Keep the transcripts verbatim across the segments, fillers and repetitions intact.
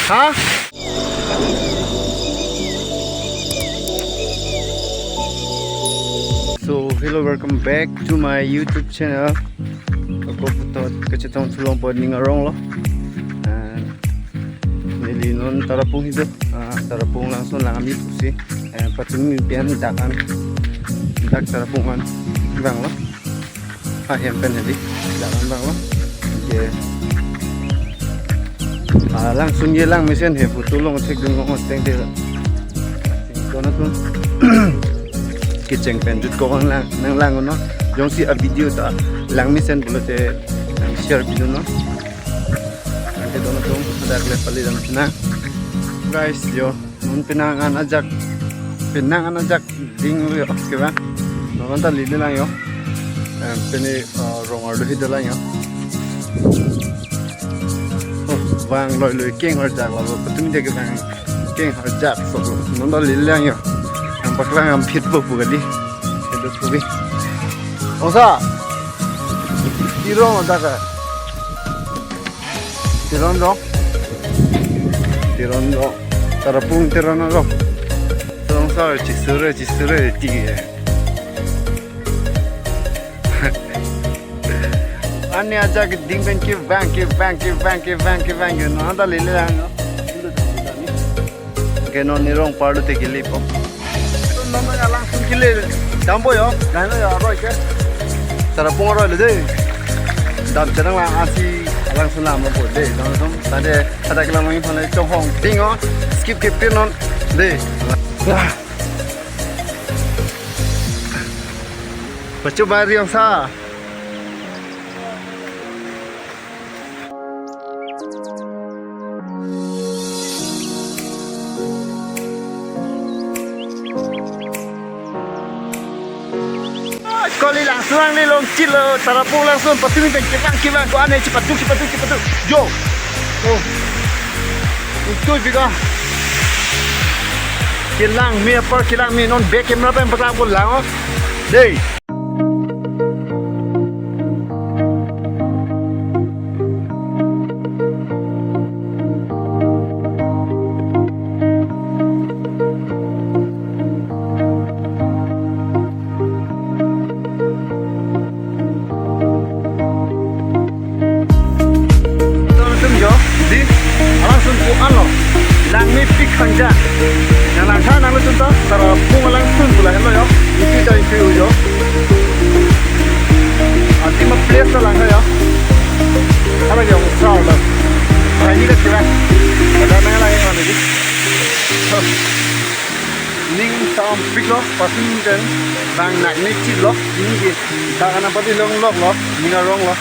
Ha? So, hello, welcome back to my YouTube channel. Ako puthot kachetong thu longpo ning arong lo. And neli non Tarapung hido, ah, Tarapung langsun lang ami pusi. Eh, patumi pen dak an, dak Tarapung an vanglo. Ahem pen hedi, dak an vanglo. Ye. Ah, langsun ye lang mesen he photo long thekdun long teng de. Kona tu. Kecheng pen jutkok lang, nang lang non. Jongsi a video ta lang mesen pulote nang share pidun non. Anke dono tum, dak le pali dam na. Guys, yo, non penang an ajak, penang an ajak dinglo yo, kevang. Non ta lili lang yo. Em, pini, eh, rong arlo hido lang yo. Oh, vang loiloi keng arjak lo, patumi de kevang keng arjak sok lo. Non ta lili lang yo. Ang paklang ang phit po pu kali. Kedo subi. Ongsa. Tirong dak ka. Teron rong. Teron rong. Tarapung Teron rong. Rong sar chisure chisure ti. Ani ajak ding pen kevang kevang kevang kevang kevang yo. Non ta lele lang yo. Ke non nirong parlo te kili po. Non non alangsun kili dampo yo, dai lo yo aroi ke. Tarapung aroi lo dei. Dam chadang lang asi alangsun lam po dei. Dam dam tade ada kelam lagi phone chonghong ting o. Skip ke pin non dei. Pachu bari ongsa. Koli langsun le longchilo, Tarapung langsun, patumi pen kevang kevang, ko ane chipatuk chipatuk chipatuk. Yo. Oh. Itu juga. Kelang me apar kelang me non back camera pen paklang ko lang o. Dei. Tum jo, di, alangsun pu anlo, langmepik khangja. Nang langtha nangtum ta, Tarapung alangsun pu lahelo yo, ipi ta ipi u jo. Anti ma place ta langtha yo. Hala yo, sa lo. Hai ni ka kira. Ada nang lang yang mana di? Ning sampik lo, pasin den, bang nak ni chit lo, ini ke, ta kana pati long lok lo, ning arong lo.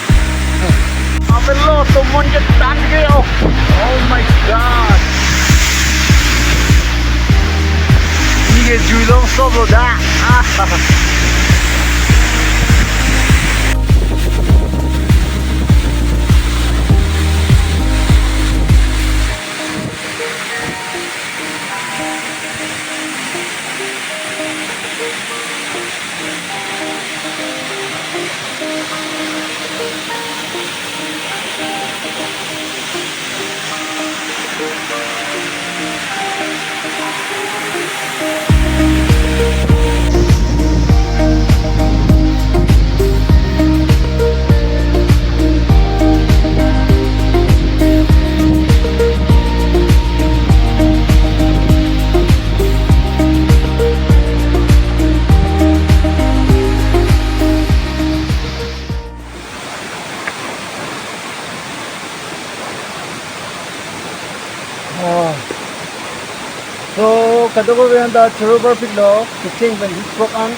Apel lo, tomon ke tan ke, oh, oh my God. Ini ke jui long stop lo da. Ah. Ah. So, kadokave anta choro parpik lo, kecheng pen hitkok an.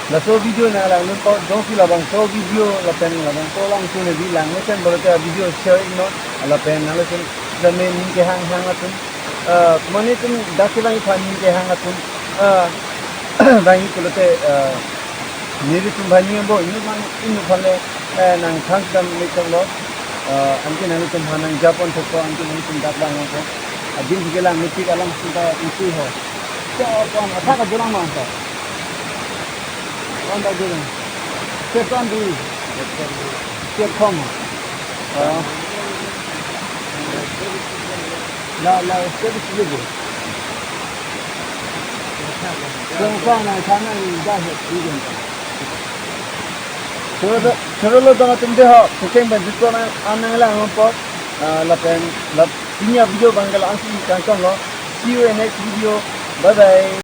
Laso video nang langdun po, jongsi labangso video lapen labangso langsun di lang mesen pulote video share non, lapen nang langsun jamin ning kehang hang atum. Ah, mane tum dak kelang iphan ning kehang atum. Ah, bang pulote, ah, nelitum bang ni bo, inut man, inut phan le, eh, nang thanks dam ni chok lo. Eh, anke nangtum phan nang japon thek ko, anke nangtum dak bang ko. Adin ke langmepik alangsun ta isi ho. Japon, athak ajolang ma ta. Wan ta jolang. Step one di. Step one. Ah. La, la, step is legal. Kung kung na sana ni dah ya, legal. Choro, choro lo dong atum dei ho, pukeng pen jutpo na, an nanglang po. Ah, lapen, la, pini a-video abang ke la-an si kangkang lo. See you in next video. Bye bye.